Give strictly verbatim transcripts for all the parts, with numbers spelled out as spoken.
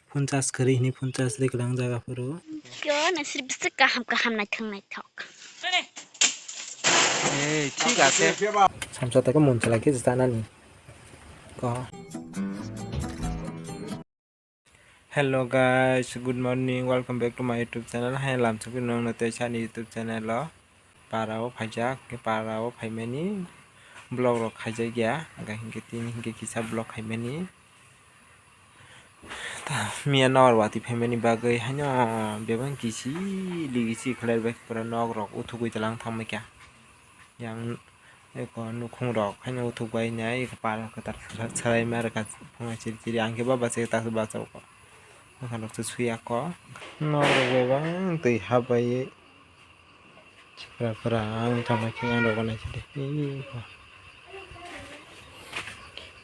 Phone charge kwrwi hwnwi phone charge rwgwlang jaga phuru. Kyo na sir bisi kaham kaham naithok naithok. Ei, thik ase. Samsa tako mun chalai khe chanani. Ko. Hello guys, good morning, welcome back to my YouTube channel. Hai lamsok nong na tei sani YouTube channel o. Para o phaijak, hwnkhe para o phaimani vlog rok khaijakya, hwnkhe tini hwnkhe kisa vlog khaimani. Ta miya nor watwi phaimani bagwi haino bebak kisi ligisi khlai bai pura nok rok uthugwi tlang thangbai kha. Yang eko nukhung rok haino uthugbai nai eko para kwtal salai ma rwkha phunga chiri chiri, ang khe baba se ta bachao ko. Bwkha rok se suya ko. Nok rok bebak twi hap bai. Pura pura ang tamo khe ang rogo naisidi. Ih, ba.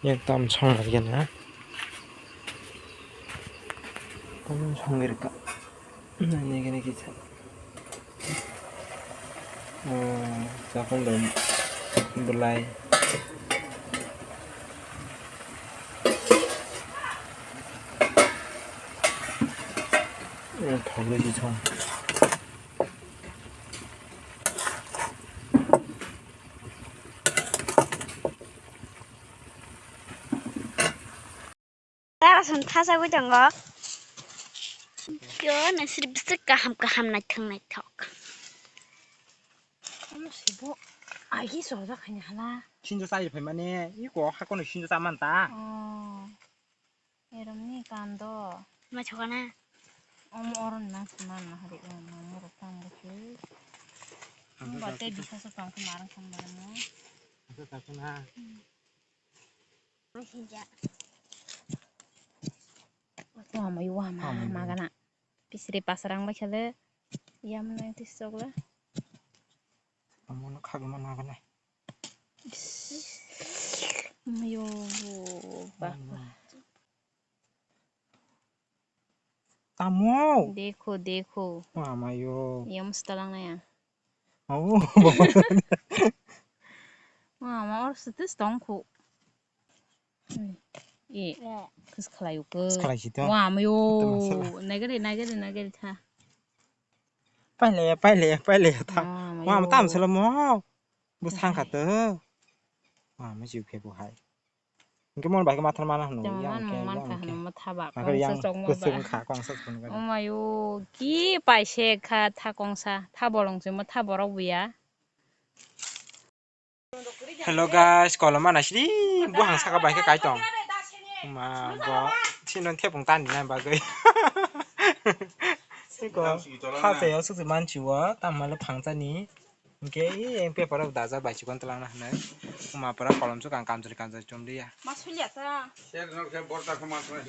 Yang tam song lagi na. Tam song lagi ka. Nai nai gini kita. Oh, sakon dom belai. Yang thok lagi song. Tara song thasagwi tongo. Yo, naisir bisi kaham kaham naithok naithok. Omo sibo agi sojak haini hala. Sinjo chai phaimani, iko hakono sinjo chamanta. Oh. Eromni kando. Ma chokana. Omo oro nang sima na hari o mamo rok tang bo se. Ang Mo ba te bisa so tang ko marang kam ba mo. Asa ta suna. Masinja. Wama, wama, wama, magana. Pisri pasarang bai khale. Yam nang tis chokla. Amo no khagma nagana. Mayo, ba, ba. Tamo. Dekho, dekho. Wamayo. Yam stalang na ya. Oh, baba. Wama or sitis tongkho. Hmm. E, khis khlai u khe. Khis khlai si to. Wamayo. Naigari, naigari, naigari tha. Paile, paile, paile tha. Wama tam sala mo. Bu sang kha to. Wama jiu khe bu hai. Hingke mon bai khe mathar mana hwnwi. Tamo yang man khe man yang kha khe hwnwi matha ba. Akar kongsa yang chokma ba. Kusung kha, kongsa chukun kha. Omayo, ki paise kha tha kongsa, tha bolong se matha borok buya. Hello guys, koloma naisidi buhang saka bai khe kai tong. Ma bo sino thepung tani na bagwi. Siko ha se yo susi manchi wo, tamale phangchani. Hingke e paper rok dajak bai chikon twlangna hinwi. Wngma pura kolom swkang kamchwlwi kamchwlwi chumliya. Ma suliya ta.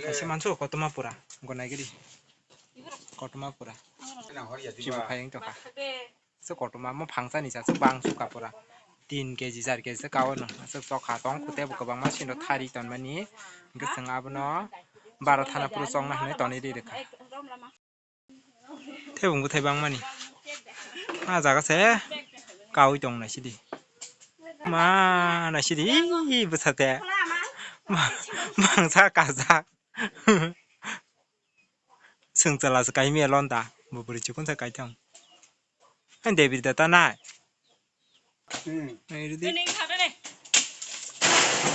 Kaisa mansu kotorma pura. Gonai gidi. Kotorma pura. Chibu phai wng tongkha. Aswk kotorma mo phangchani sa aswk bang sukha pura. Tin keji, char keji se kao no. Aswk chokha tong kute bo kwbangma sino thari tonmani. Hingke chwng abono baro thana puro chokna hinwi tonwi ri rwkha. Thebung bwthai bangmani. Ah, jaga se kaui tong naisidi. Ma naisidi, ih, bwsate. Ma, mangsa kajak. Swngchala se kaimia londa. Bo bwrwi chikon se kaithang. Hai David da ta nai. Hmm. Ei, ridi.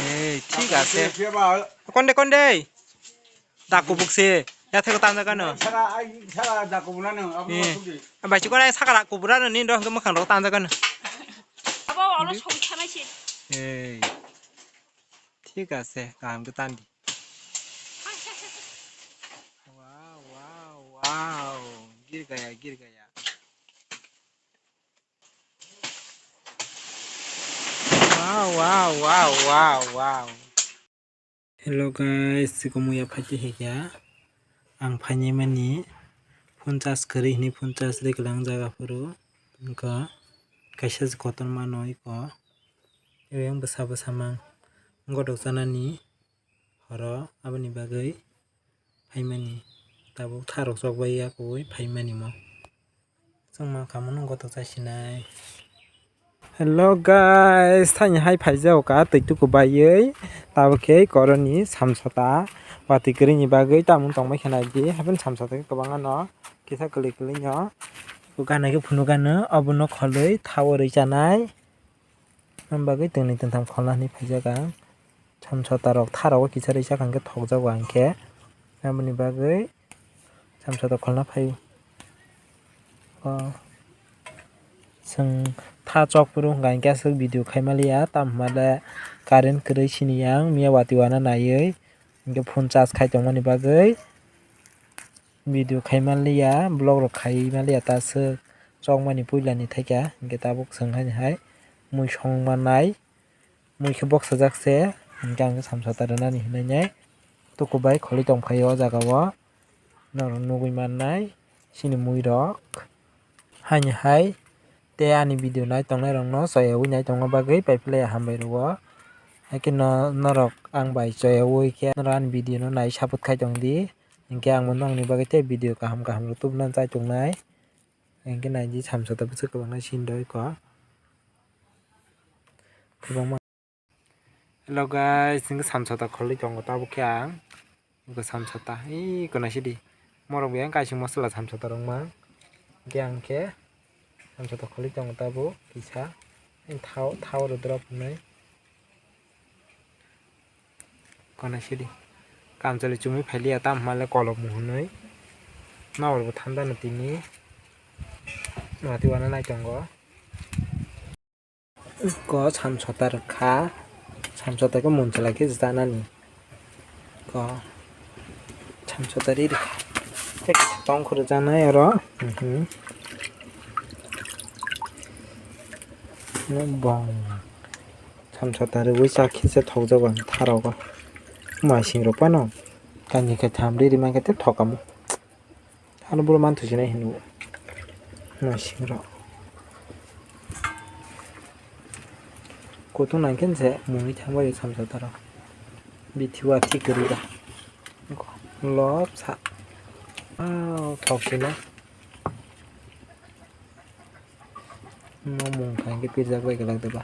Ei, thik ase. Konde, konde. Dak kubuk se. Ya thek tanja kano. Sara, ai, sara dak kubuk nano, abo Eh. Kubuk. Bai chikon ai sakala kubura no ni do hwnkhe mwkhang rok tanja kano. Abo olo song thanai se. Ei. Thik ase, kaham khe tandi. Wow, wow, wow. Gir gaya, gir gaya. Wow, wow, wow, wow, wow. Hello guys, siko muya phaikhe hikya. Ang phaini mani phone charge kwrwi hwnwi phone charge rwgwlang jaga phuru. Wngkha kaisa se kotorma no iko. Eyang bwsa bwsa mang. Godok chanani horo aboni bagwi phaimani. Tabuk tharok chokbai ya kuwi phaimani mo. Chwng mankha mono gotok chai sinai. Hello guys, thani hai phaijao ka twi tuku baiwi, tabuk khe koroni samsota watwi kwrwini bagwi tamung tongbai khe naidi, hapheno samsota khe kwbangma no kisa kwlwi kwlwi no. Gana khe phunukgano obono kholwi thawi rwi chanai, aboni bagwi tongni tongtham kholna hinwi phaijak ang. Samsota rok tha rogo kisa rwi sakha hwnkhe thokjago ang khe, aboni bagwi samsota kholna phaio. O, chwng tha chok phuru hwnkha hwnkhe aswk video khai manliya, tamo hwnba le current kwrwi sini yang miya watwi wana naiwi, hwnkhe phone charge khai tongmani bagwi video khai manliya, vlog rok khai manliya ta aswk chokmani puilani thaikha, hwnkhe tabuk chwng haini hai mui song mannai. Mui khe boksajak se, hwnkhe ang khe samsota rwnani hinwi nai tuku bai kholwi tongphaio o jaga o. Norok nugwi mannai chini mui rok. Haini hai tei ani video nai tongnai rok no chayawi nai tongna bagwi paiphlaiya hambai rwo. Haikhe no norok ang bai chayawi khe norok ani video no nai support khai tongdi. Hinkhe ang bo nokni bagwi tei video kaham kaham rok tubuna chai tongnai. Hinkhe naidi samsota bwswk kwbangma sindoi kok. Kwbangma. Hello guys, hinkhe samsota kholwi tongo tabuk khe ang. Iko samsota, iko naisidi. Morok bo yang kaising masala samsota rok mang. Hinkhe ang khe samsota kholwi tongo tabuk kisa. Thao, thao rw drop hinwi. Kona sidi. Kamchwlwi chumui phailiya, tamo hwnle kolok muhunwi. Nokbar bo thanda no tini. Watwi wana nai tongo. Ko samsota rwkha. Samsota khe munchwlai khe janani. Ko samsota ri rwkha. Tei kisa tong khoro janai oro. Mhm. No bong. Samsota rwui cha khe se thokjago ang tharogo. Maising rok phano kani khe tham ri ri mankhe tei thokamo. Ano boro manthosinai hinwi maising rok. Kutung nangkhe se mungwi thangbai samsota rok. Bithi wa thik kwrwi da. Lobsa. Wow, thoksinai. No mung kha hwnkhe pirjak bai kwlak de ba.